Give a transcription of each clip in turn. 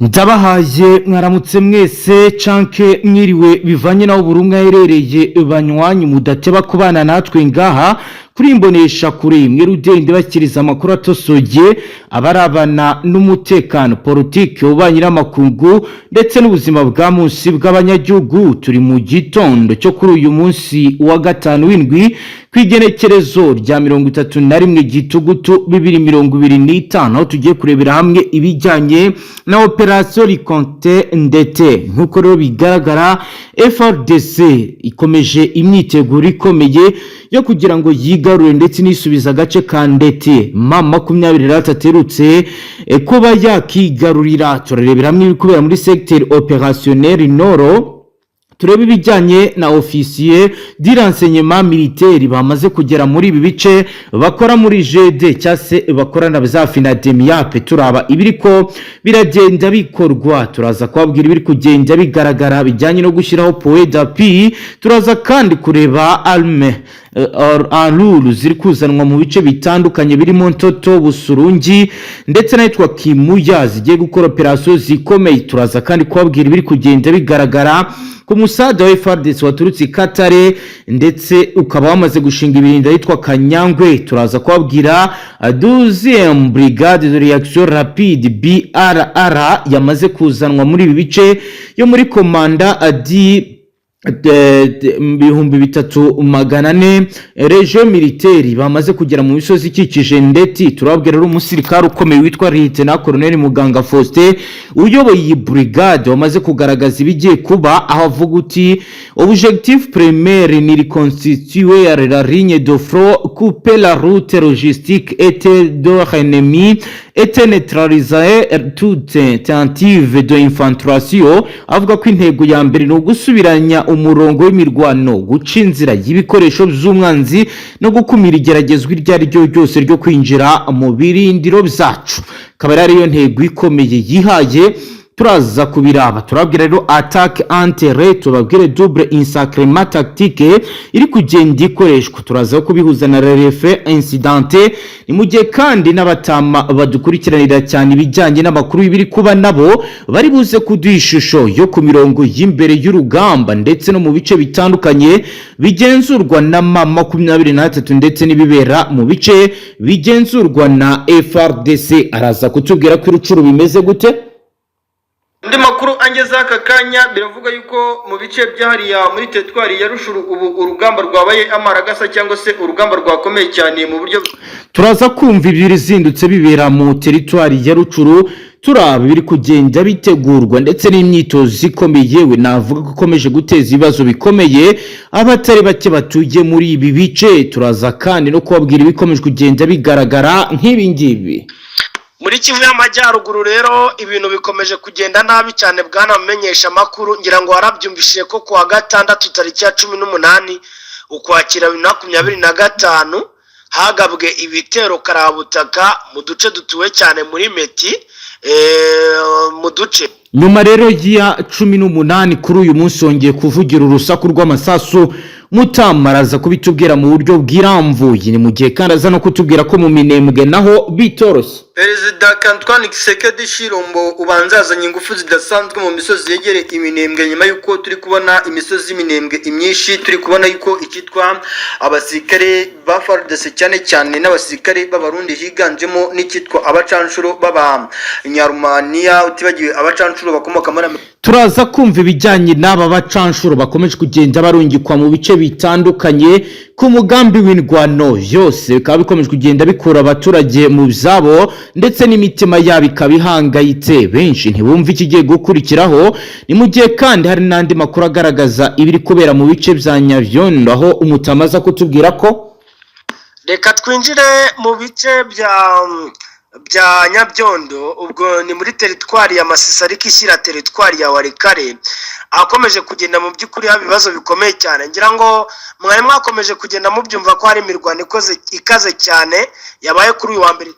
Ndabahaye mwaramutse mwese canke mwiriwe, bivanye naho buri umwe aherereye. Banywanyi mudateba kubana natwe ngaha kuri imbonesha kure imwe rudende, bakiriza amakuru atosoye abarabana n'umutekano, politike, ububanyi n'amakungu ndetse n'ubuzima bwa munsi bw'abanyagihugu. Turi mu gitondo cyo kuri uyu munsi wa gatanu w'indwi, ku igenekerezo rya 31 Gitugutu 2025, aho tugiye kurebera hamwe ibijyanye na opération Reconquête Ndete. Nk'uko rero bigaragara, FARDC ikomeje imyiteguro ikomeye yo kugira ngo yigarure ndetse n'isubize agace ka Ndete M23 iherutse kuba yakigarurira. Turarebera hamwe ibiri kubera muri secteur opérationnel Nord, turebe ibijyanye na officier du renseignement militaire bamaze kugera muri ibi bice, bakora muri GD cyangwa se bakorana za FINADEMIAP. Turaba ibiriko biragenda bikorwa, turaza kubabwira ibiri kugenda bigaragara bijyanye no gushyiraho point d'appui. Turaza kandi kureba armes lourdes ziri kuzanwa mu bice bitandukanye birimo Ntoto, Busurungi ndetse n'ahitwa Kimuya, zigiye gukora opération zikomeye. Turaza kandi kubabwira ibiri kugenda bigaragara ku musada wa FARDC waturutse i Katare ndetse ukaba wamaze gushinga ibirinda yitwa Kanyangwe. Turaza kubabwira 12e brigade de réaction rapide BRR yamaze kuzanwa muri ibi bice, yo muri komanda adi 3400 région militaire bamaze kugera mu misozi ikikije Ndeti. Turababwira rero umusirikare ukomeye witwa Lieutenant Colonel Muganga Faustin uyoboye iyi brigade, wamaze kugaragaza ibigiye kuba, aho avuga uti: "Objectif primaire ni reconstituer la ligne de front, couper la route logistique et de l'ennemi et neutraliser toute tentative de infiltration." Avuga ko intego ya mbere ni ugusubiranya umurongo w'imirwano, guca inzira y'ibikoresho by'umwanzi no gukumira igeragezwa iryo ari ryo ryose ryo kwinjira mu birindiro byacu, akaba ariyo ntego ikomeye yihaye. Turaza kubiraba, turabwira rero attaque anti-aérienne, tubabwire double encerclement tactique iri kugenda ikoreshwa, turaza kubihuza na relief incident. Ni mu gihe kandi n'abatama badukurikiranira cyane ibijyanye n'amakuru y'ibiri kuba, nabo bari buze kuduha ishusho yo ku mirongo y'imbere y'urugamba ndetse no mu bice bitandukanye bigenzurwa na M23 ndetse n'ibibera mu bice bigenzurwa na FARDC. Araza kutubwira ko i Rutshuru bimeze gute. Andi makuru angeze aka kanya biravuga yuko mu bice byahariya muri teritwari ya Rutshuru ubu urugamba rwabaye amaragasa, cyangwa se urugamba rwakomeye cyane mu buryo Turaza kumva ibizindutse bibera mu teritwari ya Rutshuru, turaba ibiri kugenda bitegurwa ndetse n'imyitozo ikomeye, yewe navuga ko ikomeje guteza ibibazo bikomeye abatari bake batuye muri ibi bice. Turaza kandi no kubabwira ibikomeje kugenda bigaragara nk'ibi ngibi. Muri Kivu y'Amajyaruguru rero ibintu bikomeje kugenda nabi cyane, bwana mumenyesha amakuru. Ngira ngo warabyumvishije ko kuwa gatandatu tariki ya 18 Ukwakira 2025 hagabwe ibitero karabutaka mu duce dutuwe cyane muri Meti, mu duce Nyuma rero ya 18, kuri uyu munsi wongeye kuvugira urusaku rw'amasasu. Mutama araza kubitubwira mu buryo bwirambuye. Ni mu gihe kandi aza no kutubwira ko mu Minembwe naho bitoroshye. Perezida Antoine Tshisekedi Tshilombo ubanza yazanye ingufu zidasanzwe mu misozi yegereye Iminembwe, nyuma y'uko turi kubona imisozi y'Iminembwe imyinshi, turi kubona yuko icyitwa abasirikare ba FARDC, cyane cyane n'abasirikare b'Abarundi, higanjemo n'icyitwa abacanshuro b'Abanyarumaniya, utibagiwe abacanshuro bakomoka muri Amerika. Turaza kumva ibijyanye n'aba bacanshuro bakomeje kugenda barungikwa mu bice bitandukanye ku mugambi w'indwano yose, bikaba bikomeje kugenda bikura abaturage mu byabo ndetse n'imitima yabo ikaba ihangayitse. Benshi ntibumva ikigiye gukurikiraho. Ni mu gihe kandi hari n'andi makuru agaragaza ibiri kubera mu bice bya Nyabyondo, aho umutama aza kutubwira ko Reka twinjire mu bice bya Nyabyondo, ubwo ni muri teritwari ya Masisi ariko ishyira teritwari ya Walikale, ahakomeje kugenda mu by'ukuri haba ibibazo bikomeye cyane. Ngira ngo mwari mwakomeje kugenda mubyumva ko hari imirwano ikoze ikaze cyane yabaye kuri uyu wa mbere.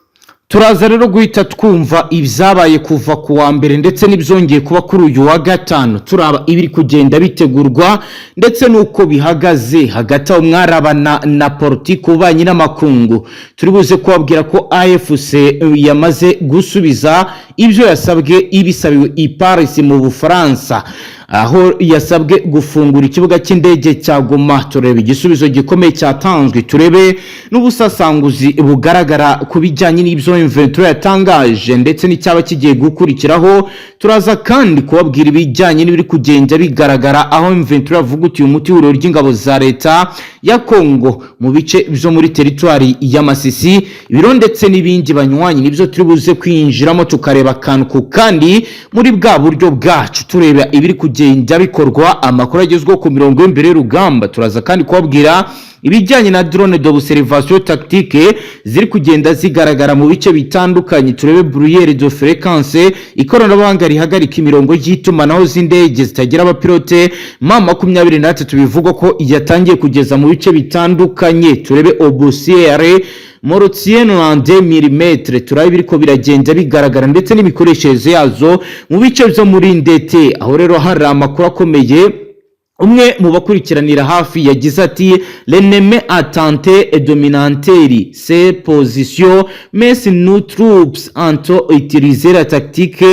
Turaza rero guhita twumva ibyabaye kuva ku wa mbere ndetse n'ibyongeye kuba kuri uyu wa gatanu, turaba ibiri kugenda bitegurwa ndetse n'uko bihagaze. Hagati aho mwarabana na politiki, ububanyi n'amakungu, turi buze kubabwira ko AFC yamaze gusubiza ibyo yasabwe, ibisabiwe i Paris mu Bufaransa, aho yasabwe gufungura ikibuga cy'indege cya Goma. Turebe igisubizo gikomeye cyatanzwe, turebe n'ubusasanguzi bugaragara ku bijyanye n'ibyo M23 yatangaje ndetse n'icyaba kigiye gukurikiraho. Turaza kandi kubabwira ibijyanye n'ibiri kugenda bigaragara, aho M23 yavugutiye umuti w'ihuriro ry'ingabo za leta ya Congo mu bice byo muri teritwari ya Masisi. Ibiro ndetse n'ibindi, banywanyi, nibyo turi buze kwinjiramo, tukareba akantu ku kandi muri bwa buryo bwacu, tureba ibiri kugenda bikorwa, amakuru agezweho ku mirongo y'imbere y'urugamba. Turaza kandi kubabwira ibijyanye na drone d'observation tactique ziri kugenda zigaragara mu bice bitandukanye, turebe brouilleur de fréquence, ikoranabuhanga rihagarika imirongo y'itumanaho z'indege zitagira abapilote M23 bivugwa ko yatangiye kugeza mu bice bitandukanye, turebe obusier mortier 92 mm, turabe biriko biragenda bigaragara ndetse n'imikoreshereze yazo mu bice byo muri Ndete. Aho rero hari amakuru akomeye. Umwe mu bakurikiranira hafi yagize ati: "L'ennemi a tenté de maintenir ses positions, mais nos troupes ont utilisé la tactique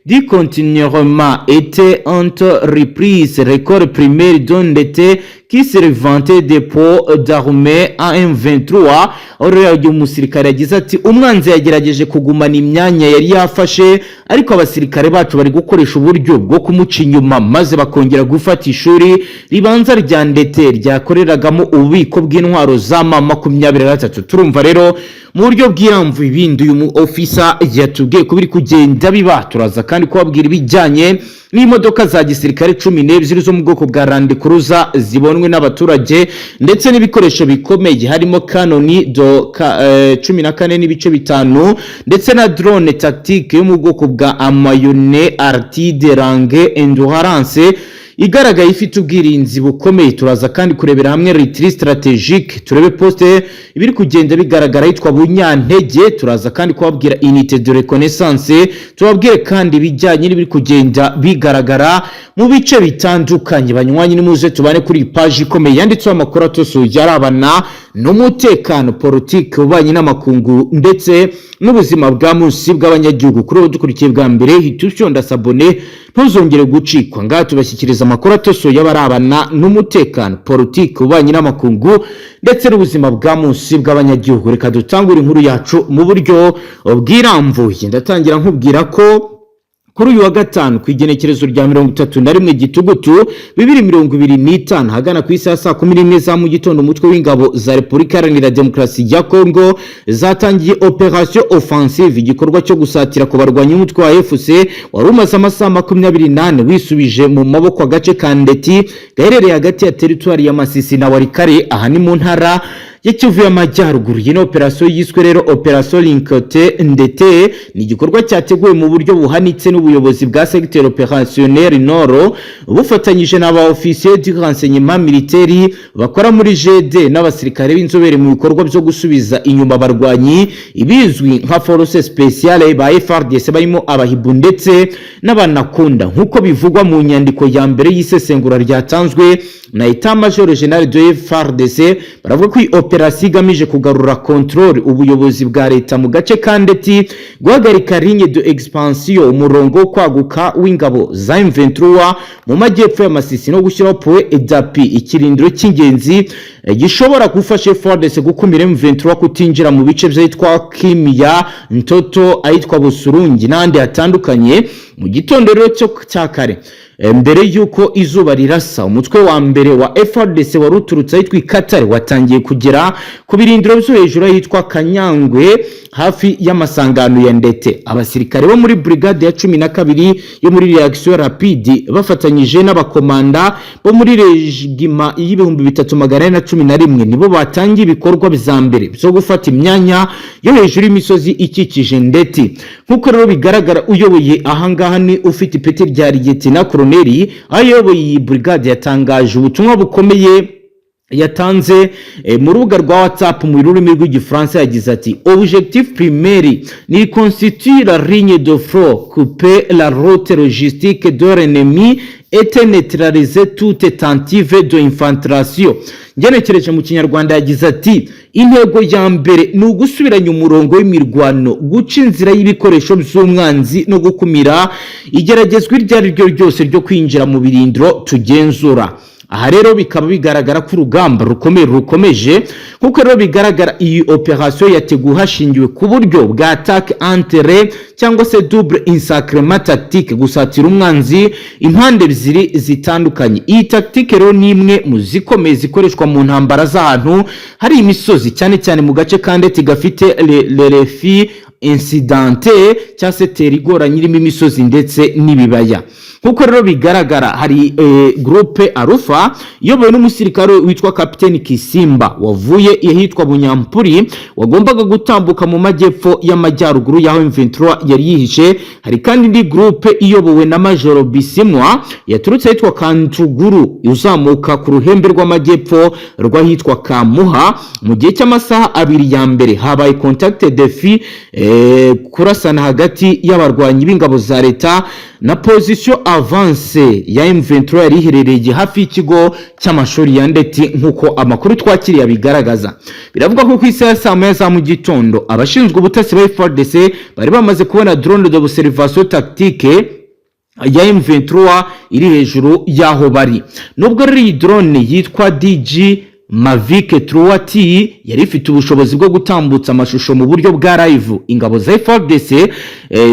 du contournement et ont repris l'école primaire de Ndete qui servait de dépôt d'armes à M23." Aho rero igihe umusirikare yagize ati: "Umwanzi yagerageje kugumana imyanya yari yafashe, ariko abasirikare bacu bari gukoresha uburyo bwo kumuca inyuma, maze bakongera gufata ishuri ribanza rya Ndete ryakoreragamo ububiko bw'intwaro za M23." Turumva rero mu buryo bw'iramvu ibindi uyu mu ofisa yatubwiye ko biri kugenda biba. Turaza kandi kubabwira ibijyanye n'imodoka za gisirikare 12 zo mu bwoko bwa Land Cruiser zibonwe n'abaturage, ndetse n'ibikoresho bikomeye harimo canon de 14.5, ndetse na drone tactique yo mu bwoko bwa Mayonnaise Altitude Range Endurance igaragaye ifite ubwirinzi bukomeye. Turaza kandi kurebera hamwe retrait stratégique, turebe poste ibiri kugenda bigaragara yitwa Bunyantege. Turaza kandi kubabwira unité de reconnaissance, tubabwire kandi ibijyanye n'ibiri kugenda bigaragara mu bice bitandukanye. Banywanyi, nimuze tubane kuri iyi paji ikomeye yanditseho amakuru atosoye arabana n'umutekano, politiki, ububanyi n'amakungu ndetse n'ubuzima bwa munsi bw'abanyagihugu. Kuri ubu dukurikiye bwa mbere, hita ushonda s'abonner, ntuzongere gucikwa. Ngaha tubashyikiriza amakuru atosoye abarabana n'umutekano, politiki, ububanyi n'amakungu ndetse n'ubuzima bwa munsi bw'abanyagihugu. Reka dutangure inkuru yacu mu buryo bwirambuye. Ndatangira nkubwira ko kuri uyu wa gatanu, ku igenekerezo rya 31 Gitugutu 2025, hagana ku isaha saa 11 za mu gitondo, umutwe w'ingabo za Repubulika Iharanira Demokarasi ya Kongo zatangiye opération offensive, igikorwa cyo gusatira ku barwanyi b'umutwe wa AFC wari umaze amasaha 24 wisubije mu maboko agace ka Ndeti gaherereye hagati ya teritwari ya Masisi na Walikale. Aha ni mu ntara ya Kivu y'Amajyaruguru. Iyi ni operasiyo yiswe rero Opération Liquide Ndete. Ni igikorwa cyateguwe mu buryo buhanitse n'ubuyobozi bwa Secteur Opérationnel Nord, bufatanyije n'aba officier du renseignement militaire bakora muri GD n'abasirikare b'inzobere mu bikorwa byo gusubiza inyuma abarwanyi, ibizwi nka force spéciale ba FARDC, barimo abahibu ndetse n'abanakunda. Nk'uko bivugwa mu nyandiko ya mbere y'isesengura ryatanzwe na État Major Général de FARDC, baravuga ko iyi operasiyo igamije kugarura contrôle, ubuyobozi bwa leta mu gace ka Ndeti, guhagarika ligne de expansion, umurongo wo kwaguka w'ingabo za M23 mu majyepfo ya Masisi, no gushyiraho point d'appui, ikirindiro cy'ingenzi gishobora gufasha FARDC gukumira M23 kutinjira mu bice byitwa Kimya, Ntoto, ahitwa Busurungi n'ahandi hatandukanye. Mu gitondo rero cyo cya kare, mbere y'uko izuba rirasa, umutwe wa mbere wa FARDC wari uturutse ahitwa Ikatare watangiye kugera ku birindiro byo hejuru ahitwa Kanyangwe, hafi y'amasangano ya Ndete. Abasirikare bo muri brigade ya 12 yo muri réaction rapide bafatanyije n'abakomanda bo muri régiment y'3411 nibo batangiye ibikorwa bya mbere byo gufata imyanya yo hejuru y'imisozi ikikije Ndeti. Nk'uko rero bigaragara, uyoboye ahangaha ni ufite ipeti rya lieutenant colonel, aho ayoboye iyi brigade yatangaje ubutumwa bukomeye. Yatanze mu rubuga rwa WhatsApp mu rurimi rw'Igifaransa yagize ati: "Objectif primaire ni constituer la ligne de front, couper la route logistique de l'ennemi et neutraliser toute tentative de infiltration." Ngenekereje mu Kinyarwanda yagize ati: "Intego ya mbere ni ugusubiranya umurongo w'imirwano, guca inzira y'ibikoresho by'umwanzi no gukumira igeragezwa iryo ari ryo ryose ryo kwinjira mu birindiro tugenzura." Aha rero bikaba bigaragara ko urugamba rukomeye rukomeje. Nk'uko rero bigaragara, iyi operation yateguwe hashingiwe ku buryo bwa attaque entre cyangwa se double encerclement tactique, gusatira umwanzi impande ebyiri zitandukanye. Iyi tactique rero ni imwe mu zikomeye zikoreshwa mu ntambara z'ahantu hari imisozi, cyane cyane mu gace ka Ndeti gafite relief incidente cyangwa se terrain igoranye irimo imisozi ndetse n'ibibaya. Nk'uko rero bigaragara, hari groupe Alpha iyobowe n'umusirikare witwa Kapiteni Kisimba wavuye ahitwa Bunyampuri, wagombaga gutambuka mu majyepfo y'amajyaruguru y'aho M23 yari yihishe. Hari kandi indi groupe iyobowe na Majoro Bisimwa yaturutse ahitwa Kantuguru, uzamuka ku ruhembe rw'amajyepfo rw'ahitwa Kamuha. Mu gihe cy'amasaha 2 ya mbere habaye contact de feu, kurasana hagati y'abarwanyi b'ingabo za leta na position avancée ya M23 yari iherereye hafi y'ikigo cy'amashuri ya Ndeti. Nk'uko amakuru twakiriye abigaragaza, biravuga ko ku isaha ya saa 1 za mu gitondo abashinzwe ubutasi ba FARDC bari bamaze kubona drone d'observation tactique ya M23 iri hejuru y'aho bari. Nubwo rero iyi drone yitwa DJI Mavic 3T yari ifite ubushobozi bwo gutambutsa amashusho mu buryo bwa live, ingabo za FARDC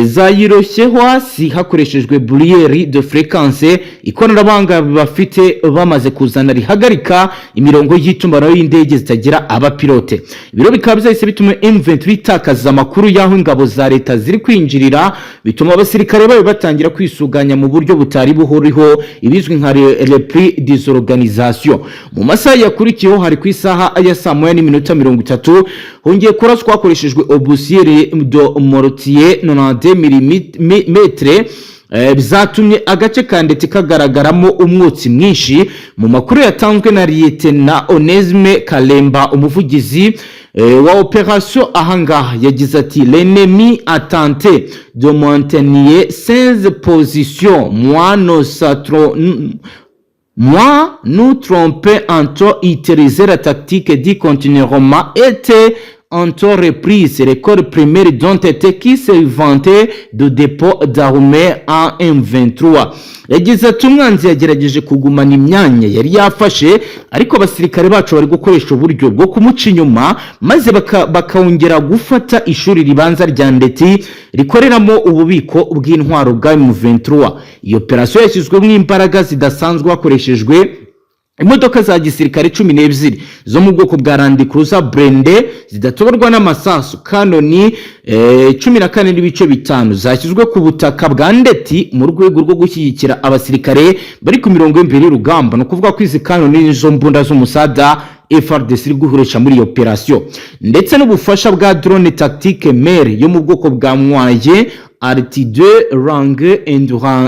zayiroshyeho hasi hakoreshejwe brouilleur de fréquence, ikoranabuhanga bafite bamaze kuzana rihagarika imirongo y'itumanaho y'indege zitagira abapilote. Ibiro bikaba byahise bituma M23 itakaza amakuru y'aho ingabo za leta ziri kwinjirira, bituma abasirikare bayo batangira kwisuganya mu buryo butari buhuriho, ibizwi nka repli disorganisation. Mu masaha yakurikiyeho, hari ku isaha ya saa 1:30, hongeye kuraswa hakoreshejwe obusier de mortier 90 mm, bizatumye agace ka Ndeti kagaragaramo umwotsi mwinshi. Mu makuru yatanzwe na Lieutenant Onesme Kalemba, umuvugizi wa operation ahangaha, yagize ati: "L'ennemi a tenté de maintenir 16 positions, moi nos troupes ont utilisé la tactique du contournement et ont repris l'école primaire de Ndeti qui servait de dépôt d'armes à M23." Yagize ati: "Umwanzi yagerageje kugumana imyanya yari yafashe, ariko abasirikare bacu bari gukoresha uburyo bwo kumuca inyuma, maze bakongera gufata ishuri ribanza rya Ndeti rikoreramo ububiko bw'intwaro bwa M23." Iyo operasiyo yashyizwemo imbaraga zidasanzwe hakoreshejwe imodoka za gisirikare 12 zo mu bwoko bwa Land Cruiser blindées zidatoborwa n'amasasu, kanoni 14.5 zashyizwe ku butaka bwa Ndeti mu rwego rwo gushyigikira abasirikare bari ku mirongo y'imbere y'urugamba. Ni ukuvuga ko izi kanoni nizo mbunda z'umusada FARDC iri gukoresha muri iyo operasiyo, ndetse n'ubufasha bwa drone tactique mère yo mu bwoko bwa moyenne altitude long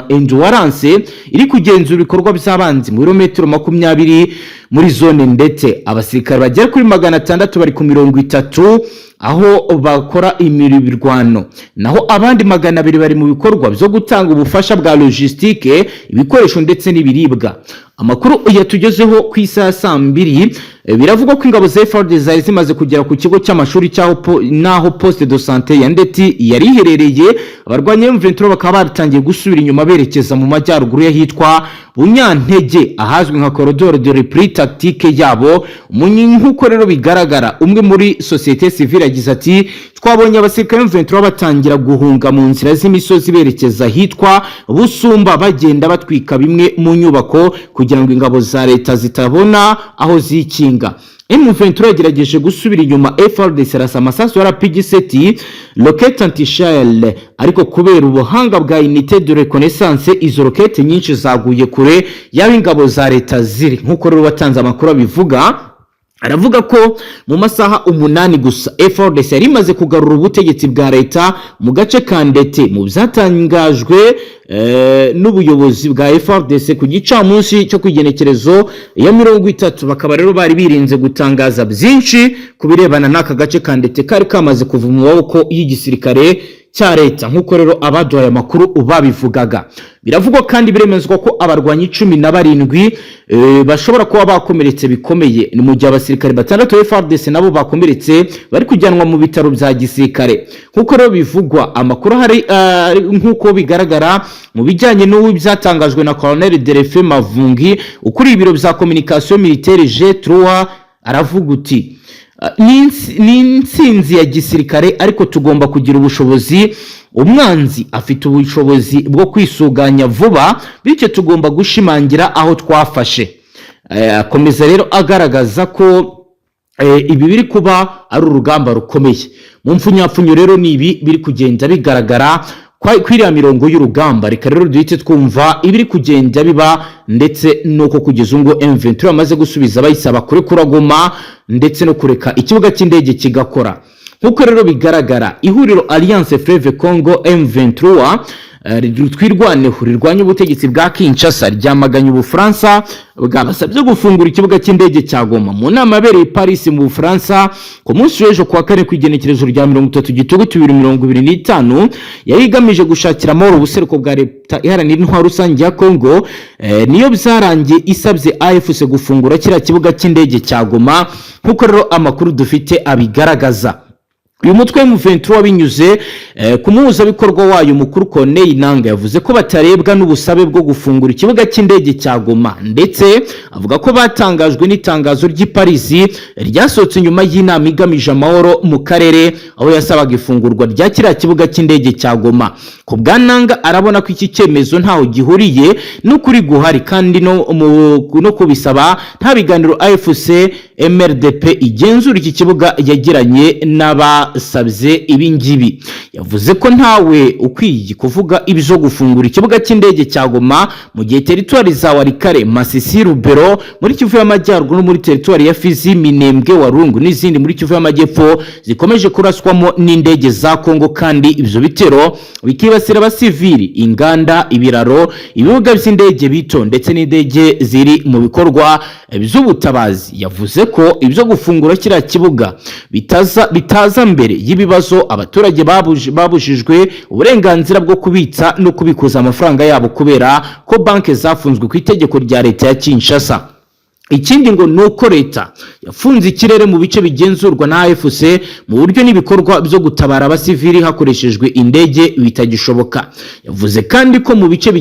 endurance, iri kugenzura ibikorwa by'abanzi mu birometero 20 muri zone. Ndetse abasirikare bagera kuri 600 bari ku mirongo itatu aho bakora imirwano, naho abandi 200 bari mu bikorwa byo gutanga ubufasha bwa logistique, ibikoresho ndetse n'ibiribwa. Amakuru yatugezeho ku isaha ya saa 2, biravugwa ko ingabo za FARDC zari zimaze kugera ku kigo cy'amashuri cy'aho n'aho poste de santé ya Ndeti yari iherereye. Abarwanya M23 bakaba batangiye gusubira inyuma berekeza mu majyaruguru y'ahitwa Bunyantege, ahazwi nka corridor de repli tactique yabo. Nk'uko rero bigaragara, umwe muri société civile yagize ati: "Twabonye abasirikare M23 batangira guhunga mu nzira z'imisozi berekeza ahitwa Busumba, bagenda batwika bimwe mu nyubako kugira ngo ingabo za leta zitabona aho zikinga." M23 yagerageje gusubira inyuma, FARDC irasa amasasu ya RPG-7, roquette anti-char, ariko kubera ubuhanga bwa unité de reconnaissance, izo roquette nyinshi zaguye kure y'aho ingabo za leta ziri. Nk'uko rero watanze amakuru abivuga, aravuga ko mu masaha 8 gusa FARDC yari imaze kugarura ubutegetsi bwa leta mu gace ka Ndete. Mu byatangajwe n'ubuyobozi bwa FARDC ku gicamunsi cyo ku igenekerezo ya 30. Bakaba rero bari birinze gutangaza byinshi ku birebana n'aka gace ka Ndete kari kamaze kuva mu maboko y'igisirikare cya leta, nk'uko rero abaduhaye amakuru babivugaga. Biravugwa kandi biremezwa ko abarwanyi 17 bashobora kuba bakomeretse bikomeye, ni mu gihe abasirikare batandatu ba FARDC nabo bakomeretse bari kujyanwa mu bitaro bya gisirikare, nk'uko rero bivugwa amakuru ahari. Nk'uko bigaragara mu bijyanye n'ubu byatangajwe na Colonel Delphin Mavungi, ukuriye ibiro bya communication militaire G3, aravuga uti: "Ni intsinzi ya gisirikare, ariko tugomba kugira ubushobozi. Umwanzi afite ubushobozi bwo kwisuganya vuba, bityo tugomba gushimangira aho twafashe." Akomeza rero agaragaza ko ibi biri kuba ari urugamba rukomeye. Mu mfunyapfunyo rero ni ibi biri kugenda bigaragara kwiriya mirongo y'urugamba. Reka rero duhite twumva ibiri kugenda biba, ndetse nuko kugeza ubu M23 yamaze gusubiza bayisaba kurekura Goma ndetse no kureka ikibuga cy'indege kigakora. Nk'uko rero bigaragara, ihuriro Alliance Fleuve Congo M23 Twirwaneho rirwanya ubutegetsi bwa Kinshasa ryamaganye Ubufaransa bwabasabye gufungura ikibuga cy'indege cya Goma. Mu nama yabereye i Paris mu Bufaransa ku munsi w'ejo kuwa kane, ku igenekerezo rya 30 Gitugutu 2025, yari igamije gushakira amahoro ubuseruko bwa Leta Iharanira Intwaro Rusange ya Congo, niyo byarangiye isabye AFC gufungura kiriya kibuga cy'indege cya Goma, nk'uko rero amakuru dufite abigaragaza. Uyu mutwe M23 binyuze ku muhuzabikorwa wayo mukuru Corneille Nanga yavuze ko batarebwa n'ubusabe bwo gufungura ikibuga cy'indege cya Goma, ndetse avuga ko batangajwe n'itangazo ry'i Paris ryasohotse nyuma y'inama igamije amahoro mu karere, aho yasabaga ifungurwa rya kiriya kibuga cy'indege cya Goma. Ku bwa Nanga, arabona ko iki cyemezo ntaho gihuriye n'ukuri guhari, kandi no kubisaba nta biganiro AFC MRDP igenzura iki kibuga yagiranye n'abasabye ibi ngibi. Yavuze ko ntawe ukwiye kuvuga ibyo gufungura ikibuga cy'indege cya Goma mu gihe teritwari za Walikale, Masisi, Lubero muri Kivu y'Amajyaruguru no muri teritwari ya Fizi, Minembwe, Warungu n'izindi muri Kivu y'Amajyepfo zikomeje kuraswamo n'indege za Kongo, kandi ibyo bitero bikibasira abasivili, inganda, ibiraro, ibibuga by'indege bito ndetse n'indege ziri mu bikorwa by'ubutabazi. Yavuze ko ibyo gufungura kiriya kibuga bitaza mbere y'ibibazo abaturage babujijwe uburenganzira bwo kubitsa no kubikuza amafaranga yabo kubera ko banki zafunzwe ku itegeko rya leta ya Kinshasa. Ikindi ngo ni uko leta yafunze ikirere mu bice bigenzurwa na AFC mu buryo n'ibikorwa byo gutabara abasivili hakoreshejwe indege bitagishoboka. Yavuze kandi ko mu bice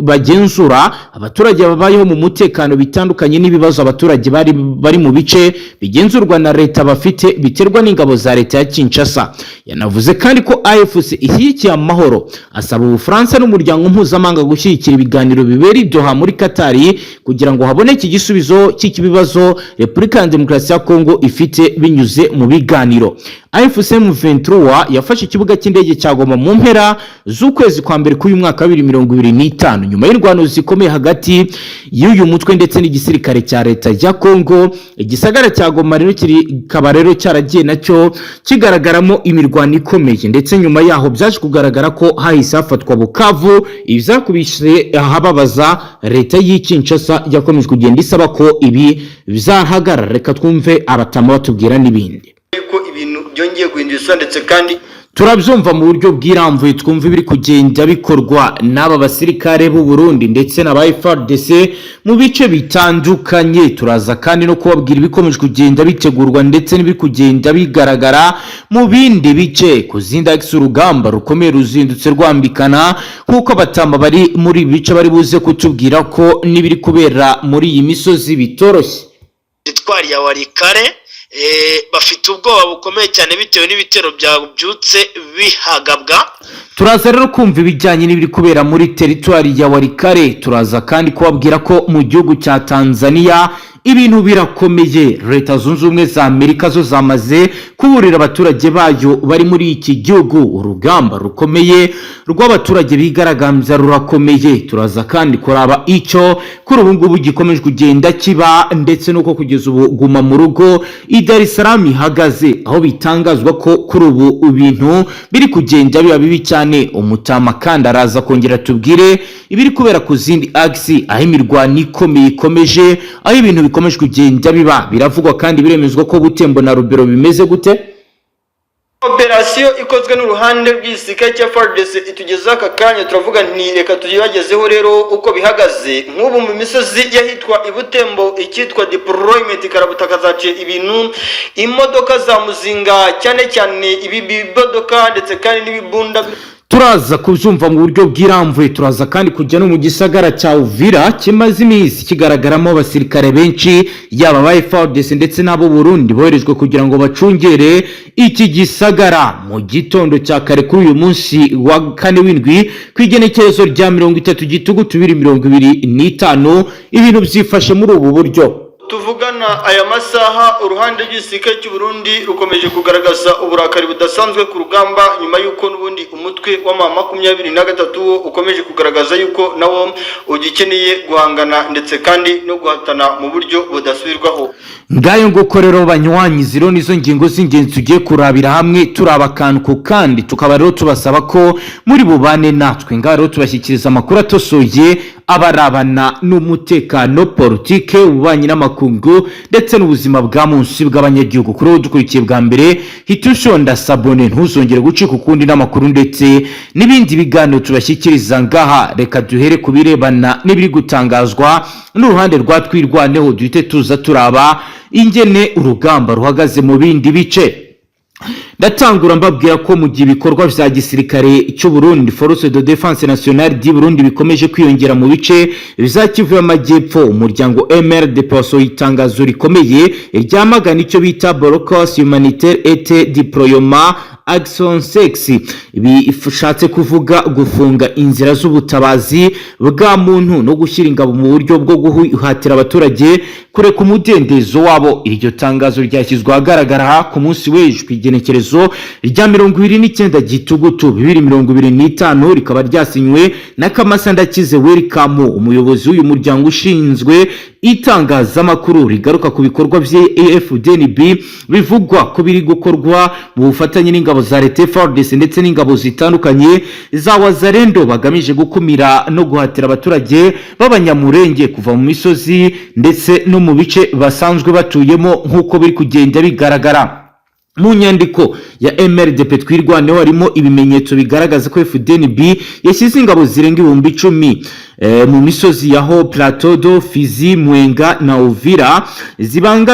bagenzura abaturage babayeho mu mutekano, bitandukanye n'ibibazo abaturage bari mu bice bigenzurwa na leta bafite biterwa n'ingabo za leta ya Kinshasa. Yanavuze kandi ko AFC ishyigikiye amahoro, asaba Ubufaransa n'umuryango mpuzamahanga gushyigikira ibiganiro bibera i Doha muri Katari kugira ngo haboneke igisubizo cy'iki bibazo Repubulika ya Demokarasi ya Kongo ifite binyuze mu biganiro. AFC M23 yafashe ikibuga cy'indege cya Goma mu mpera z'ukwezi kwa mbere k'uyu mwaka wa 2025, nyuma y'indwano zikomeye hagati y'uyu mutwe ndetse n'igisirikare cya leta ya Kongo. Igisagara cya Goma rero kikaba rero cyaragiye nacyo kigaragaramo imirwano ikomeye, ndetse nyuma yaho byaje kugaragara ko hahise hafatwa Bukavu, ibyakubise ahababaza leta y'i Kinshasa yakomeje kugenda isaba ko ibi bizahagarara. Reka twumve abatama batubwira n'ibindi. Ko ibintu byongeye guhindura isura ndetse kandi Turabyumva mu buryo bwirambuye, twumva ibiri kugenda bikorwa n'aba basirikare b'u Burundi ndetse na ba FARDC mu bice bitandukanye. Turaza kandi no kubabwira ibikomeje kugenda bitegurwa ndetse n'ibiri kugenda bigaragara mu bindi bice ku zindi axes. Urugamba rukomeye ruzindutse rwambikana, nk'uko abatamba bari muri ibi bice bari buze kutubwira ko n'ibiri kubera muri iyi misozi bitoroshye. Teritwari ya Walikale bafite ubwoba bukomeye cyane bitewe n'ibitero byabyutse bihagabwa. Turaza rero kumva ibijyanye n'ibiri kubera muri teritwari ya Walikale. Turaza kandi kubabwira ko mu gihugu cya Tanzania Ibintu birakomeye. Leta Zunze Ubumwe za Amerika zo zamaze kuburira abaturage bayo bari muri iki gihugu. Urugamba rukomeye rw'abaturage bigaragambya rurakomeye. Turaza kandi kuraba icyo kuri ubu ngubu gikomeje kugenda kiba, ndetse n'uko kugeza ubu guma mu rugo i Dar es Salaam ihagaze, aho bitangazwa ko kuri ubu ibintu biri kugenda biba bibi cyane. Umutama kandi araza kongera tubwire ibiri kubera ku zindi axes, aho imirwano ikomeye ikomeje, aho ibintu bikomeje kugenda biba. Biravugwa kandi biremezwa ko Butembo na Rubero bimeze gute? Operasiyo ikozwe n'uruhande rw'igisirikare cya FARDC itugezeho aka kanya, turavuga nti reka tuyibagezeho rero uko bihagaze. Nk'ubu mu misozi y'ahitwa i Butembo, icyitwa deployment karabutaka zaciye ibintu. Imodoka za muzinga, cyane cyane ibi bimodoka ndetse kandi n'ibibunda. Turaza kubyumva mu buryo bwirambuye. Turaza kandi kujya no mu gisagara cya Uvira kimaze iminsi kigaragaramo abasirikare benshi, yaba aba FARDC ndetse n'abo Burundi boherejwe kugira ngo bacungere iki gisagara. Mu gitondo cya kare kuri uyu munsi wa kane w'indwi, ku igenekerezo rya 30 Gitugutu 2025, ibintu byifashe muri ubu buryo. Tuvugana aya masaha, uruhande rw'igisirikare cy'u Burundi rukomeje kugaragaza uburakari budasanzwe ku rugamba, nyuma y'uko n'ubundi umutwe wa M23 wo ukomeje kugaragaza yuko nawo ugikeneye guhangana ndetse kandi no guhatana mu buryo budasubirwaho. Ngayo nguko rero banywanyi, zero nizo ngingo z'ingenzi tugiye kurabira hamwe, turaba akantu ku kandi. Tukaba rero tubasaba ko muri bubane natwe. Ngaho rero tubashyikiriza amakuru atosoye abarabana n'umutekano, politike, ububanyi n'amakungu ndetse n'ubuzima bwa munsi bw'abanyagihugu. Kuri ubu dukurikiye bwa mbere, hita ushonda s'abonner, ntuzongere gucika ukundi n'amakuru ndetse n'ibindi biganiro tubashyikiriza ngaha. Reka duhere ku birebana n'ibiri gutangazwa n'uruhande rwa Twirwaneho, duhite tuza turaba ingene urugamba ruhagaze mu bindi bice. Ndatangura mbabwira ko mu gihe ibikorwa vya gisirikare cy'u Burundi, Force de Défense Nationale du Burundi, bikomeje kwiyongera mu bice vya Kivu y'Amajyepfo, umuryango MRDP wasohoye itangazo rikomeye ryamagana icyo bita blocus humanitaire et déploiement action sex, bishatse kuvuga gufunga inzira z'ubutabazi bwa muntu no gushyira ingabo mu buryo bwo guhatira abaturage kureka umudendezo wabo. Iryo tangazo ryashyizwe ahagaragara ku munsi w'ejo, ku igenekerezo rya 29 Gitugutu 2025, rikaba ryasinywe na Kamasa Ndakize Welcome, umuyobozi w'uyu muryango ushinzwe itangazamakuru. Rigaruka ku bikorwa bya AFDNB bivugwa ko biri gukorwa mu bufatanye n'ingabo za leta FARDC ndetse n'ingabo zitandukanye za Wazalendo, bagamije gukumira no guhatira abaturage b'Abanyamurenge kuva mu misozi ndetse no mu bice basanzwe batuyemo, nk'uko biri kugenda bigaragara mu nyandiko ya MRDP Twirwaneho. Harimo ibimenyetso bigaragaza ko FDNB yashyize ingabo zirenga 10,000 mu misozi ya Haut Plateau de Fizi, Mwenga na Uvira,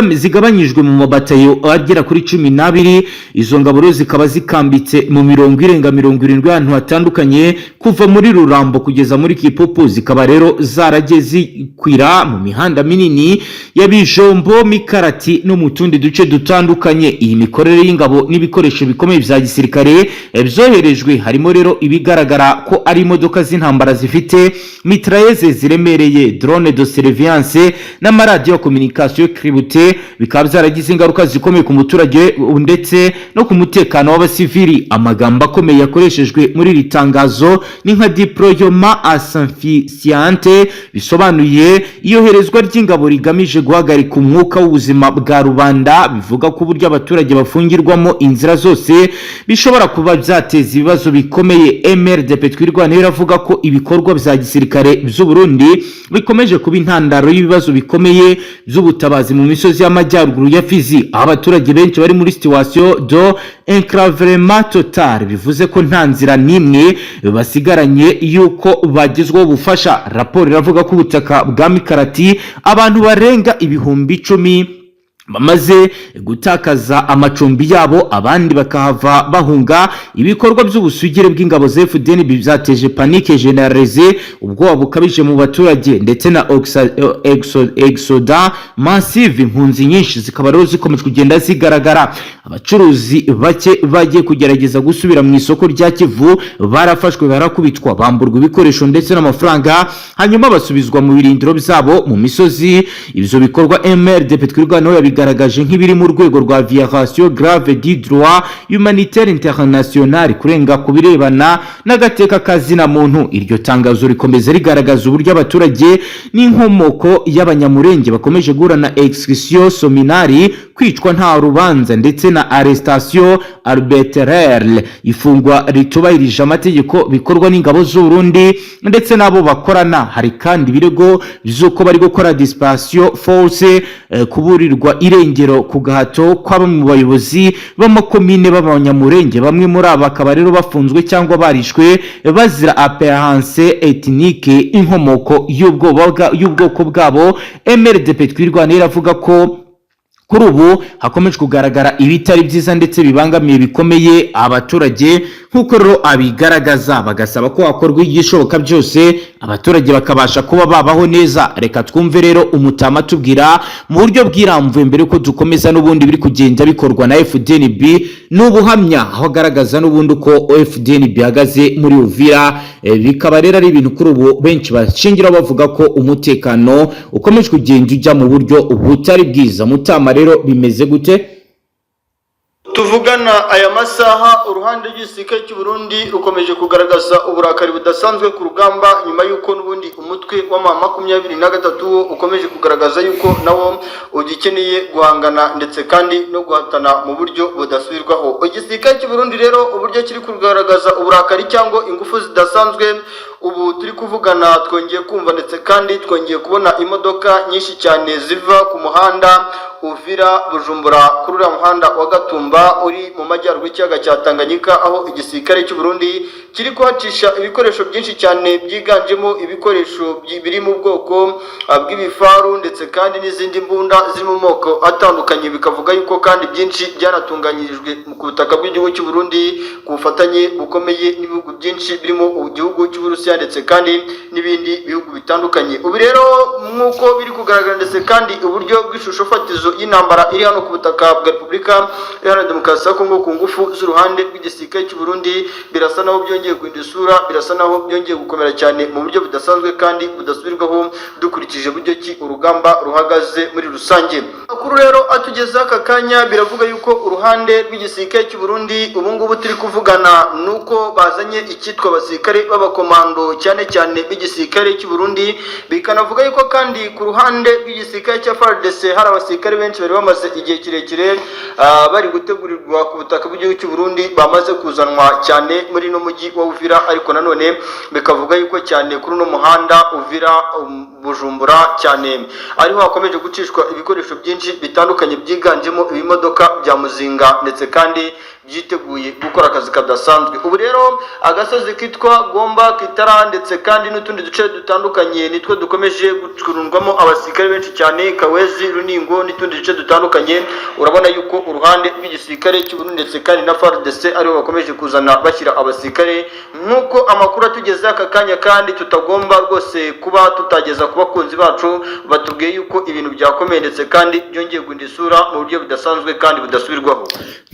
zigabanyijwe mu mabatayo agera kuri 12. Izo ngabo rero zikaba zikambitse mu mirongo irenga 70 ahantu hatandukanye, kuva muri Rurambo kugeza muri Kipupu. Zikaba rero zaragiye zikwira mu mihanda minini ya Bijombo, Mikarati no mu tundi duce dutandukanye. Iyi mikorere y'ingabo n'ibikoresho bikomeye bya gisirikare byoherejwe, harimo rero ibigaragara ko ari imodoka z'intambara zifite mitrailleuses ziremereye, drone de surveillance n'amaradiyo communication cryptée, bikaba byaragize ingaruka zikomeye ku muturage ndetse no ku mutekano w'abasivili. Amagambo akomeye yakoreshejwe muri iri tangazo ni nka déploiement asphyxiante, bisobanuye iyoherezwa ry'ingabo rigamije guhagarika umwuka w'ubuzima bwa rubanda. Bivuga ko uburyo abaturage bafungirwamo inzira zose bishobora kuba byateza ibibazo bikomeye. MRDP Twirwaneho iravuga ko ibikorwa bya gisirikare by'u Burundi bikomeje kuba intandaro y'ibibazo bikomeye by'ubutabazi mu misozi y'amajyaruguru ya Fizi, aho abaturage benshi bari muri situation de enclavement total, bivuze ko nta nzira n'imwe basigaranye y'uko bagezwaho ubufasha. Raporo iravuga ko ubutaka bwa Mikarati abantu barenga 10,000 Bamaze gutakaza amacumbi yabo, abandi bakahava bahunga. Ibikorwa by'ubusugire bw'ingabo za FDNB byateje panique généralisée, ubwoba bukabije mu baturage, ndetse na exode massive, impunzi nyinshi zikaba rero zikomeje kugenda zigaragara. Abacuruzi bake bagiye kugerageza gusubira mu isoko rya Kivu barafashwe, barakubitwa, bamburwa ibikoresho ndetse n'amafaranga, hanyuma basubizwa mu birindiro byabo mu misozi. Ibyo bikorwa MRDP Twirwaneho yabigaragaje nk'ibiri mu rwego rwa violation grave du droit humanitaire international, kurenga ku birebana n'agateka kazina muntu. Iryo tangazo rikomeza rigaragaza uburyo abaturage n'inkomoko y'Abanyamurenge bakomeje guhura na exécution sommaire, kwicwa nta rubanza, ndetse na arrestation arbitraire, ifungwa ritubahirije amategeko, bikorwa n'ingabo z'u Burundi ndetse n'abo bakorana. Hari kandi ibirego by'uko bari gukora disparition forcée, kuburirwa irengero ku gahato kwa bamwe mu bayobozi b'amakomine b'Abanyamurenge. Bamwe muri aba bakaba rero bafunzwe cyangwa barishwe bazira appartenance ethnique, inkomoko y'ubwoko bwabo. MRDP Twirwaneho iravuga ko kuri ubu hakomeje kugaragara ibitari byiza ndetse bibangamiye bikomeye abaturage, nk'uko rero abigaragaza, bagasaba ko hakorwa igishoboka byose abaturage bakabasha kuba babaho neza. Reka twumve rero umutama tubwira mu buryo bwirambuye mbere yuko dukomeza n'ubundi biri kugenda bikorwa na FDNB n'ubuhamya, aho agaragaza n'ubundi uko FDNB ihagaze muri Uvira. Bikaba rero ari ibintu kuri ubu benshi bashingiraho bavuga ko umutekano ukomeje kugenda ujya mu buryo butari bwiza. Mutama, rero bimeze gute? Tuvugana aya masaha, uruhande rw'igisirikare cy'u Burundi rukomeje kugaragaza uburakari budasanzwe ku rugamba, nyuma y'uko n'ubundi umutwe wa M23 wo ukomeje kugaragaza yuko nawo ugikeneye guhangana ndetse kandi no guhatana mu buryo budasubirwaho. Igisirikare cy'u Burundi rero, uburyo kiri kugaragaza uburakari cyangwa ingufu zidasanzwe, ubu turi kuvugana twongeye kumva ndetse kandi twongeye kubona imodoka nyinshi cyane ziva ku muhanda Uvira Bujumbura, kuri uriya muhanda wa Gatumba uri mu majyaruguru y'ikiyaga cya Tanganyika, aho igisirikare cy'u Burundi kiri kuhacisha ibikoresho byinshi cyane, byiganjemo ibikoresho biri mu bwoko bw'ibifaru ndetse kandi n'izindi mbunda ziri mu moko atandukanye. Bikavuga yuko kandi byinshi byanatunganyirijwe ku butaka bw'igihugu cy'u Burundi ku bufatanye bukomeye n'ibihugu byinshi birimo igihugu cy'Uburusiya ndetse kandi n'ibindi bihugu bitandukanye. Ubu rero, nk'uko biri kugaragara, ndetse kandi uburyo bw'ishusho fatizo y'intambara iri hano ku butaka bwa Repubulika Iharanira Demokarasi ya Kongo ku ngufu z'uruhande rw'igisirikare cy'u Burundi, birasa naho byongeye guhindura isura, birasa naho byongeye gukomera cyane mu buryo budasanzwe kandi budasubirwaho, dukurikije buryo ki urugamba ruhagaze muri rusange. Amakuru rero atugezeho aka kanya biravuga yuko uruhande rw'igisirikare cy'u Burundi ubu ngubu turi kuvugana nuko bazanye icyitwa abasirikare b'abakomando, cyane cyane b'igisirikare cy'u Burundi. Bikanavuga yuko kandi ku ruhande rw'igisirikare cya FARDC hari abasirikare benshi bari bamaze igihe kirekire bari gutegurirwa ku butaka bw'igihugu cy'u Burundi, bamaze kuzanwa cyane muri no mujyi wa Uvira. Ariko nanone bikavuga yuko cyane kuri uno muhanda Uvira Bujumbura cyane ariho hakomeje gucishwa ibikoresho byinshi bitandukanye, byiganjemo ibimodoka bya muzinga ndetse kandi byiteguye gukora akazi kadasanzwe. Ubu rero agasozi kitwa Gomba Kitara ndetse kandi n'utundi duce dutandukanye nitwo dukomeje gucurundwamo abasirikare benshi cyane, Kawezi, Runingo n'utundi duce dutandukanye. Urabona yuko uruhande rw'igisirikare cy'u Burundi ndetse kandi na FARDC aribo bakomeje kuzana bashyira abasirikare, nk'uko amakuru atugeze aka kanya kandi tutagomba rwose kuba tutageza ku bakunzi bacu. Batubwiye yuko ibintu byakomeye ndetse kandi byongeye guhindura isura mu buryo budasanzwe kandi budasubirwaho.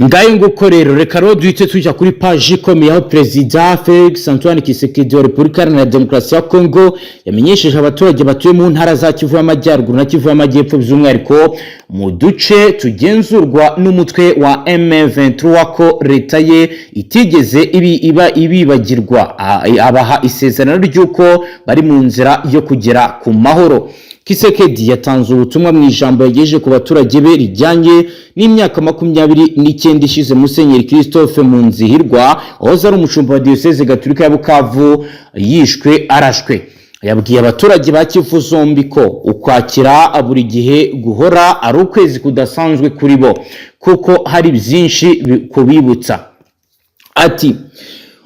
Ngayo nguko rero, reka rero duhite tujya kuri paji ikomeye, aho Perezida Felix Antoine Tshisekedi wa Repubulika Iharanira Demokarasi ya Kongo yamenyesheje abaturage batuye mu ntara za Kivu y'Amajyaruguru na Kivu y'Amajyepfo, by'umwihariko mu duce tugenzurwa n'umutwe wa M23, ko leta ye itigeze ibi iba ibibagirwa, abaha isezerano ry'uko bari mu nzira yo kugera ku mahoro. Tshisekedi yatanze ubutumwa mu ijambo yagejeje ku baturage be rijyanye n'imyaka 29 ishize Musenyeri Christophe Munzihirwa, wahoze ari umushumba wa Diyoseze Gatolika ya Bukavu, yishwe arashwe. Yabwiye abaturage ba Kivu zombi ko Ukwakira buri gihe guhora ari ukwezi kudasanzwe kuri bo, kuko hari byinshi kubibutsa. Ati: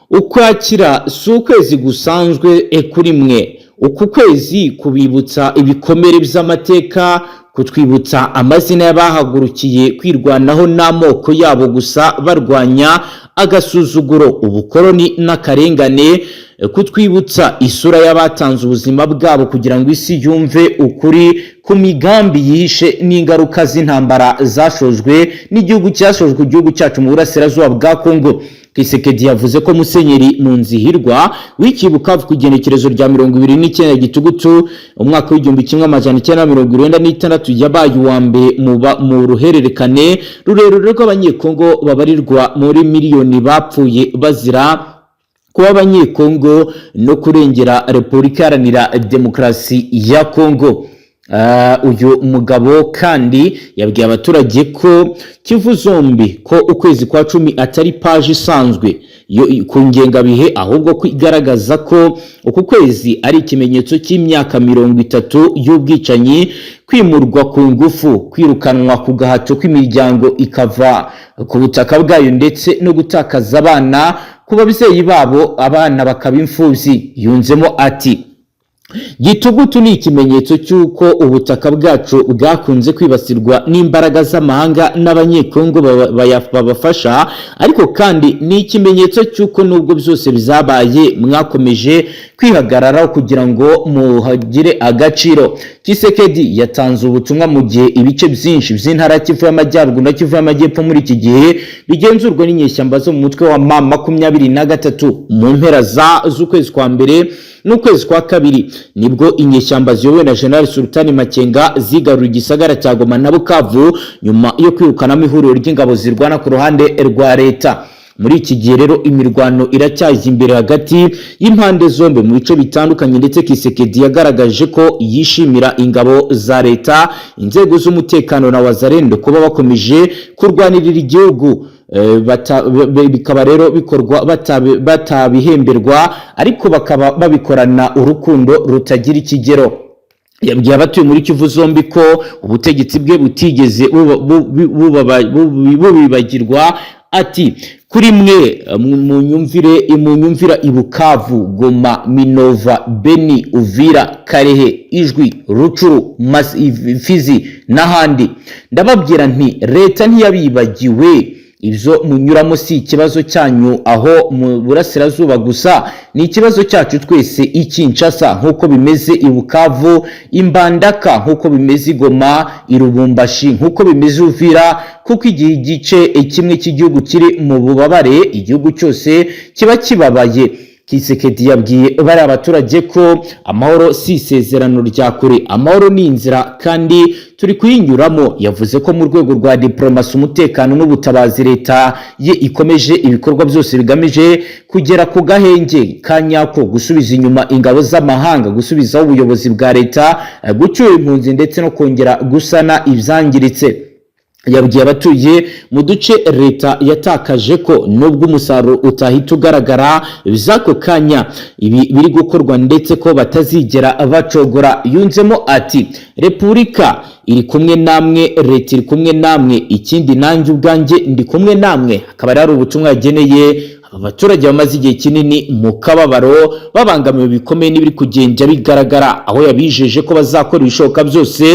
"Ukwakira si ukwezi gusanzwe kuri mwe. Uku kwezi kubibutsa ibikomere by'amateka." Kutwibutsa amazina y'abahagurukiye kwirwanaho n'amoko yabo gusa, barwanya agasuzuguro, ubukoloni n'akarengane, kutwibutsa isura y'abatanze ubuzima bwabo kugira ngo isi yumve ukuri ku migambi yihishe n'ingaruka z'intambara zashojwe n'igihugu cyashojwe igihugu cyacu mu burasirazuba bwa Kongo. Kisekedi yavuze ko Musenyeri Munzihirwa wikiye Bukavu ku igenekerezo rya 29 Gitugutu umwaka w'1996 yabaye uwa mbere mu ruhererekane rurerure rw'Abanyekongo babarirwa muri miliyoni bapfuye bazira kuba Abanyekongo no kurengera Repubulika Iharanira Demokarasi ya Kongo. Uyu mugabo kandi yabwiye abaturage ko Kivu zombi ko ukwezi kwa 10 atari paji isanzwe ku ngengabihe, ahubwo ko igaragaza ko uku kwezi ari ikimenyetso cy'imyaka 30 y'ubwicanyi, kwimurwa ku ngufu, kwirukanwa ku gahato kw'imiryango ikava ku butaka bwayo, ndetse no gutakaza abana ku babyeyi babo, abana bakaba imfubyi. Yunzemo ati: "Gitugutu ni ikimenyetso cy'uko ubutaka bwacu bwakunze kwibasirwa n'imbaraga z'amahanga n'Abanyekongo babafasha, ariko kandi ni ikimenyetso cy'uko nubwo byose bizabaye, mwakomeje kwihagararaho kugira ngo muhagire agaciro." Kisekedi yatanze ubutumwa mu gihe ibice byinshi by'intara ya Kivu y'Amajyaruguru na Kivu y'Amajyepfo muri iki gihe bigenzurwa n'inyeshyamba zo mu mutwe wa M23. Mu mpera z'ukwezi kwa mbere n'ukwezi kwa kabiri nibwo inyeshyamba ziyobowe na General Sultani Makenga zigarura igisagara cya Goma na Bukavu nyuma yo kwirukanamo ihuriro ry'ingabo zirwana ku ruhande rwa leta. Muri iki gihe rero imirwano iracyajya imbere hagati y'impande zombi mu bice bitandukanye, ndetse Kisekedi yagaragaje ko yishimira ingabo za leta, inzego z'umutekano na Wazalendo kuba bakomeje kurwanirira igihugu, bikaba rero bikorwa batabihemberwa, ariko bakaba babikorana urukundo rutagira ikigero. Yabwiye abatuye muri Kivu zombi ko ubutegetsi bwe butigeze bubibagirwa, ati: "Kuri mwe munyumvire, munyumvira i Bukavu, Goma, Minova, Beni, Uvira, Karehe, Ijwi, Rucuru, Fizi n'ahandi, ndababwira nti leta ntiyabibagiwe. Ibyo munyuramo si ikibazo cyanyu aho mu burasirazuba gusa, ni ikibazo cyacu twese i Kinshasa nk'uko bimeze i Bukavu, i Mbandaka nk'uko bimeze i Goma, i Lubumbashi nk'uko bimeze Uvira, kuko igihe igice kimwe cy'igihugu kiri mu bubabare, igihugu cyose kiba kibabaye." Kisekedi yabwiye bariya abaturage ko amahoro si isezerano rya kure, amahoro ni inzira kandi turi kuyinyuramo. Yavuze ko mu rwego rwa diplomasi, umutekano n'ubutabazi, leta ye ikomeje ibikorwa byose bigamije kugera ku gahenge ka nyako, gusubiza inyuma ingabo z'amahanga, gusubizaho ubuyobozi bwa leta, gucyura impunzi ndetse no kongera gusana ibyangiritse. Yabwiye abatuye mu duce leta yatakaje ko nubwo umusaruro utahita ugaragara by'ako kanya, ibi biri gukorwa ndetse ko batazigera bacogora. Yunzemo ati: "Repubulika iri kumwe namwe, leta iri kumwe namwe, ikindi nanjye ubwanjye ndi kumwe namwe." Akaba ari ubutumwa yageneye aba baturage bamaze igihe kinini mu kababaro, babangamiwe bikomeye n'ibiri kugenda bigaragara, aho yabijeje ko bazakora ibishoboka byose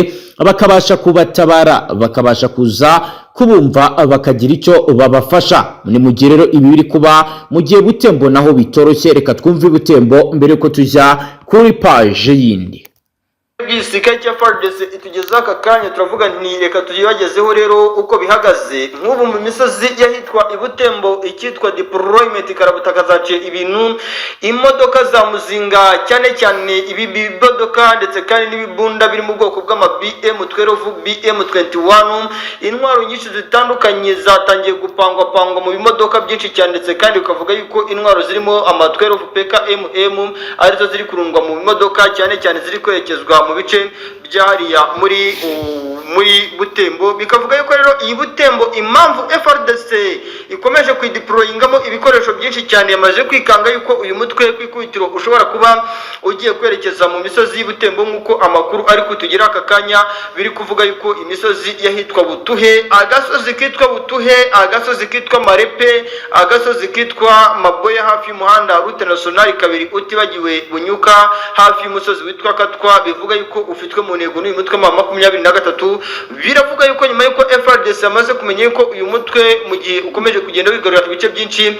bakabasha kubatabara, bakabasha kuza kubumva, bakagira icyo babafasha. Ni mu gihe rero ibi biri kuba mu gihe Butembo naho bitoroshye. Reka twumve Butembo mbere yuko tujya kuri paje yindi. Igisirikare cya FARDC itugezeho aka kanya, turavuga nti reka tuyibagezeho rero uko bihagaze. Nk'ubu mu misozi y'ahitwa i Butembo, icyitwa deployment karabutaka zaciye ibintu. Imodoka za muzinga, cyane cyane ibi bimodoka ndetse kandi n'ibibunda biri mu bwoko bw'ama BM12, BM21, intwaro nyinshi zitandukanye zatangiye gupangwapangwa mu bimodoka byinshi cyane, ndetse kandi ukavuga yuko intwaro zirimo ama 12 PKMM arizo ziri kurundwa mu bimodoka, cyane cyane ziri kwerekezwa mu bice byahariya muri muri Butembo. Bikavuga yuko rero iyi Butembo, impamvu FARDC ikomeje kuyideployingamo ibikoresho byinshi cyane, yamaze kwikanga yuko uyu mutwe ku ikubitiro ushobora kuba ugiye kwerekeza mu misozi y'Ibutembo, nk'uko amakuru ari kutugira aka kanya biri kuvuga yuko imisozi y'ahitwa Butuhe, agasozi kitwa Butuhe, agasozi kitwa Marepe, agasozi kitwa Maboya hafi y'umuhanda route nationale 2, utibagiwe Bunyuka hafi y'umusozi witwa Katwa, bivuga yuko ufitwe mu ntego n'uyu mutwe wa 23. Biravuga yuko nyuma yuko FARDC yamaze kumenya yuko uyu mutwe mu gihe ukomeje kugenda wigarurira ibice byinshi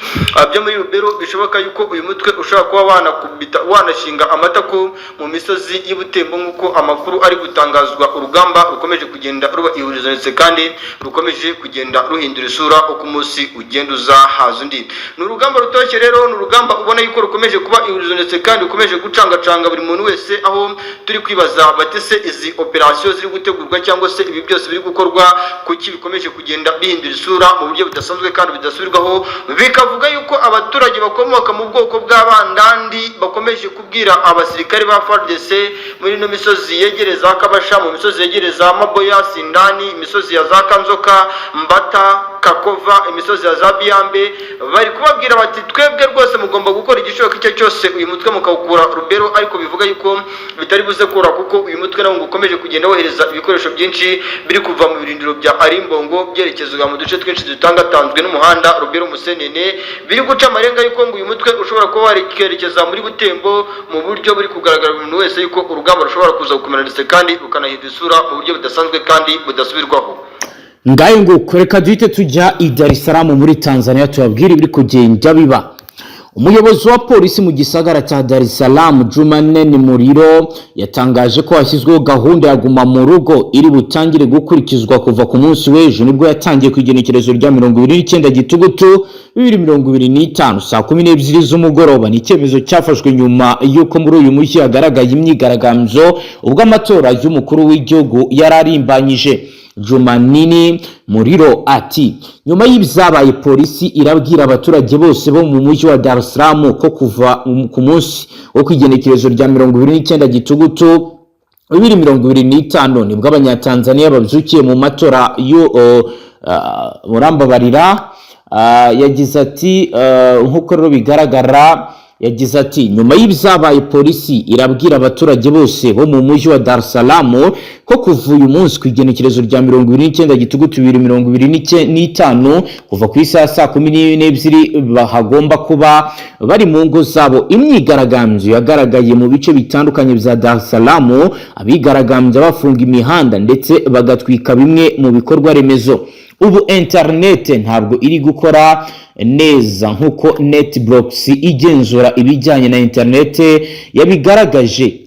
byo muri Rubero, bishoboka yuko uyu mutwe ushobora kuba wanakubita wanashinga amatako mu misozi y'Ibutembo, nk'uko amakuru ari gutangazwa. Urugamba rukomeje kugenda ruba ihurizo ndetse kandi rukomeje kugenda ruhindura isura uko umunsi ugenda uza haza undi. Ni urugamba rutoshye rero, ni urugamba ubona yuko rukomeje kuba ihurizo ndetse kandi rukomeje gucangacanga buri muntu wese, aho turi kwibaza bati: se izi operasiyo ziri gutegurwa cyangwa se ibi byose biri gukorwa, kuki bikomeje kugenda bihindura isura mu buryo budasanzwe kandi budasubirwaho? Bikavuga yuko abaturage bakomoka mu bwoko bw'Abandandi bakomeje kubwira abasirikare ba FARDC muri ino misozi yegereza Kabasha, mu misozi yegereza Maboya, Sindani, imisozi ya za Kanzoka, Mbata, Kakova, imisozi ya za Biyambe, bari kubabwira bati: twebwe rwose mugomba gukora igishoboka icyo cyose uyu mutwe mukawukura Rubero. Ariko bivuga yuko bitari buze kora, kuko uyu mutwe nawo ngo ukomeje kugenda wohereza ibikoresho byinshi biri kuva mu birindiro bya Arimbongo byerekezwa mu duce twinshi dutangatanzwe n'umuhanda Rubero Musenene. Biri guca amarenga yuko ngo uyu mutwe ushobora kuba wakerekeza muri Butembo mu buryo buri kugaragara buri muntu wese yuko urugamba rushobora kuza gukomera ndetse kandi rukanahindura isura mu buryo budasanzwe kandi budasubirwaho. Ngayo nguko, reka duhite tujya i Dar es Salaam muri Tanzania, tubabwire ibiri kugenda biba. Umuyobozi wa polisi mu gisagara cya Dar es Salaam, Jumanne Muriro, yatangaje ko hashyizweho gahunda ya guma mu rugo iri butangire gukurikizwa kuva ku munsi w'ejo. Nibwo yatangiye ku igenekerezo rya 29 Gitugutu 2025 saa 12 z'umugoroba. Ni icyemezo cyafashwe nyuma y'uko muri uyu mujyi hagaragaye imyigaragambyo ubwo amatora y'umukuru w'igihugu yari arimbanyije. Jumanini Muriro ati: nyuma y'ibyabaye, polisi irabwira abaturage bose bo mu mujyi wa Dar es Salaam ko kuva ku munsi wo kwigenekerezo rya 29 Gitugutu 2025, nibwo Abanyatanzaniya babyukiye mu matora yo murambabarira. Yagize ati nk'uko rero bigaragara, yagize ati: nyuma y'ibyabaye, polisi irabwira abaturage bose bo mu mujyi wa Dar es Salaam ko kuva uyu munsi ku igenekerezo rya 29 Gitugutu 2025, kuva ku isaha saa 12, hagomba kuba bari mu ngo zabo. Imyigaragambyo yagaragaye mu bice bitandukanye bya Dar es Salaam, abigaragambya bafunga imihanda ndetse bagatwika bimwe mu bikorwa remezo. Ubu interinete ntabwo iri gukora neza, nk'uko NetBlocks igenzura ibijyanye na interinete yabigaragaje.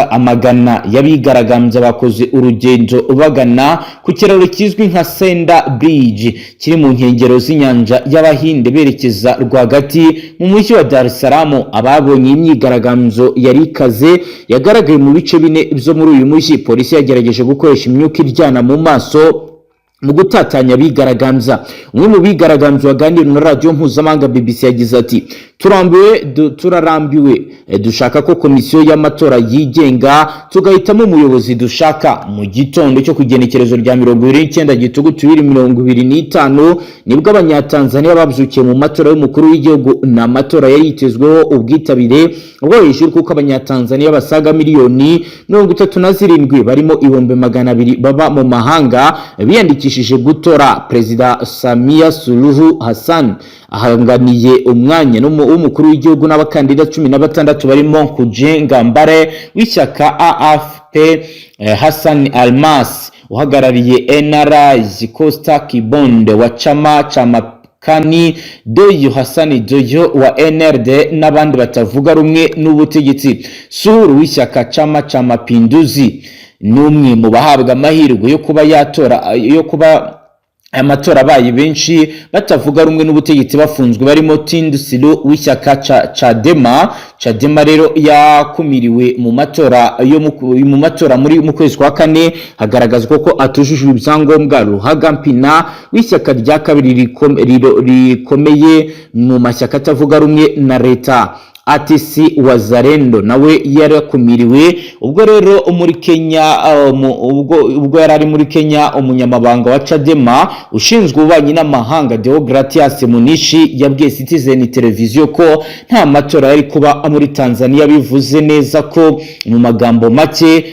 Amagana y'abigaragambya bakoze urugendo bagana ku kiraro kizwi nka Senda Bridge kiri mu nkengero z'inyanja y'Abahinde, berekeza rwagati mu mujyi wa Dar es Salaam. Ababonye imyigaragambyo yari ikaze yagaragaye mu bice bine byo muri uyu mujyi. Polisi yagerageje gukoresha imyuka iryana mu maso mu gutatanya abigaragambya. Umwe mu bigaragambya waganiriye na radiyo mpuzamahanga BBC yagize ati: turambiwe, turarambiwe. Dushaka ko komisiyo y'amatora yigenga, tugahitamo umuyobozi dushaka. Mu gitondo cyo ku igenekerezo rya 29 Gitugutu 2025, nibwo Abanyatanzaniya babyukiye mu matora y'umukuru w'igihugu. Ni amatora yari yitezweho ubwitabire bwo hejuru, kuko Abanyatanzaniya basaga miliyoni 37 barimo 200,000 baba mu mahanga biyandikishije gutora. Perezida Samia Suluhu Hassan ahanganiye umwanya w'umukuru w'igihugu n'abakandida 16 barimo Kujenga Mbare w'ishyaka AFP, Hassan Almas uhagarariye NRI, Costa Kibonde wa Chama cha Kani, Doyo Hasani Doyo wa NRD n'abandi batavuga rumwe n'ubutegetsi. Suluhu w'ishyaka Chama cha Mapinduzi ni umwe mu bahabwa amahirwe yo kuba yatora, yo kuba amatora abaye benshi batavuga rumwe n'ubutegetsi bafunzwe, barimo Tundu Lissu w'ishyaka Chadema. Chadema rero yakumiriwe mu matora yo mu matora muri mu kwezi kwa kane, hagaragazwa ko atujuje ibyangombwa. Luhaga Mpina w'ishyaka rya kabiri rikomeye mu mashyaka atavuga rumwe na leta. ATC Wazalendo nawe yarakumiriwe. Ubwo rero muri Kenya, ubwo yari ari muri Kenya, umunyamabanga wa Chadema ushinzwe ububanyi n'amahanga, Deogratias Munishi, yabwiye Citizen Television ko nta matora yari kuba muri Tanzania. Bivuze neza ko mu magambo make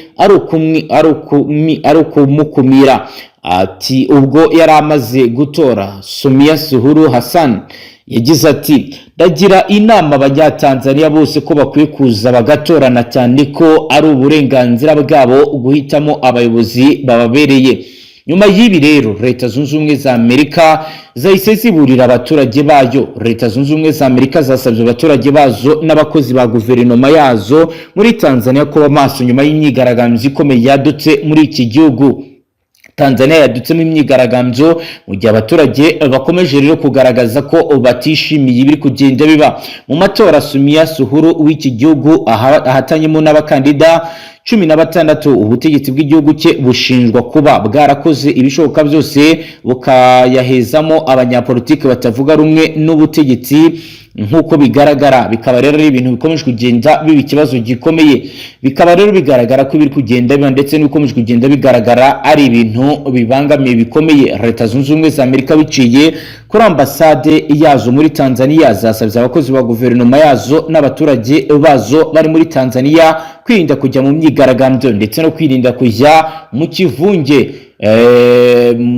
ari ukumukumira. Ati ubwo yari amaze gutora, Samia Suluhu Hassan yagize ati: "Ndagira inama Abanyatanzania bose ko bakwiye kuza bagatorana, cyane ko ari uburenganzira bwabo guhitamo abayobozi bababereye." Nyuma y'ibi rero, Leta Zunze Ubumwe za Amerika zahise ziburira abaturage bayo. Leta Zunze Ubumwe za Amerika zasabye abaturage bazo n'abakozi ba guverinoma yazo muri Tanzania kuba maso nyuma y'imyigaragambyo ikomeye yadutse muri iki gihugu. Tanzania yadutsemo imyigaragambyo mu gihe abaturage bakomeje rero kugaragaza ko batishimiye ibiri kugenda biba mu matora Samia Suluhu w'iki gihugu ahatanyemo n'abakandida 16. Ubutegetsi bw'igihugu cye bushinjwa kuba bwarakoze ibishoboka byose bukayahezamo abanyapolitiki batavuga rumwe n'ubutegetsi. Nk'uko bigaragara, bikaba rero ari ibintu bikomeje kugenda biba ikibazo gikomeye. Bikaba rero bigaragara ko ibiri kugenda biba ndetse n'ibikomeje kugenda bigaragara ari ibintu bibangamiye bikomeye. Leta Zunze Ubumwe za Amerika, biciye kuri ambasade yazo muri Tanzania, zasabye abakozi ba guverinoma yazo n'abaturage bazo bari muri Tanzania kwirinda kujya mu myigaragambyo ndetse no kwirinda kujya mu kivunge.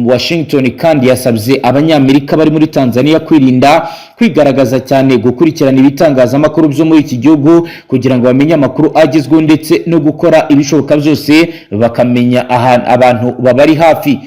Washington kandi yasabye Abanyamerika bari muri Tanzania kwirinda kwigaragaza cyane, gukurikirana ibitangazamakuru byo muri iki gihugu kugira ngo bamenye amakuru agezweho, ndetse no gukora ibishoboka byose bakamenya ahantu abantu babari hafi.